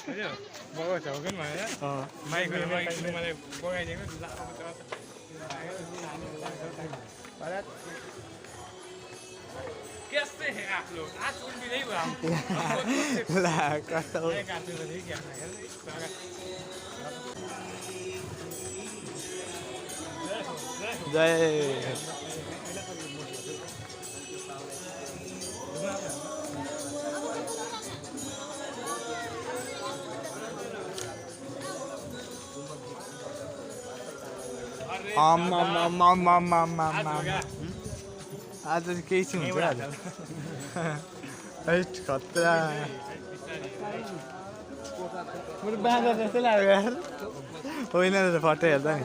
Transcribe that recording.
Ayo, bawa jauh kan mana? Main kalau main itu mana bawa aja kan tidak apa betul. Barat. कैसे हैं आप लोग? आज उन भी नहीं हुआ। ला कस्तो मैं काटने लगी क्या है? जय आम आम आम आम आम आम आम आम आज केही चाहिँ हुन्छ आज हैट खतरा मेरो बाँदर जस्तै लाग्यो यार होइन फटो हेर्दा नि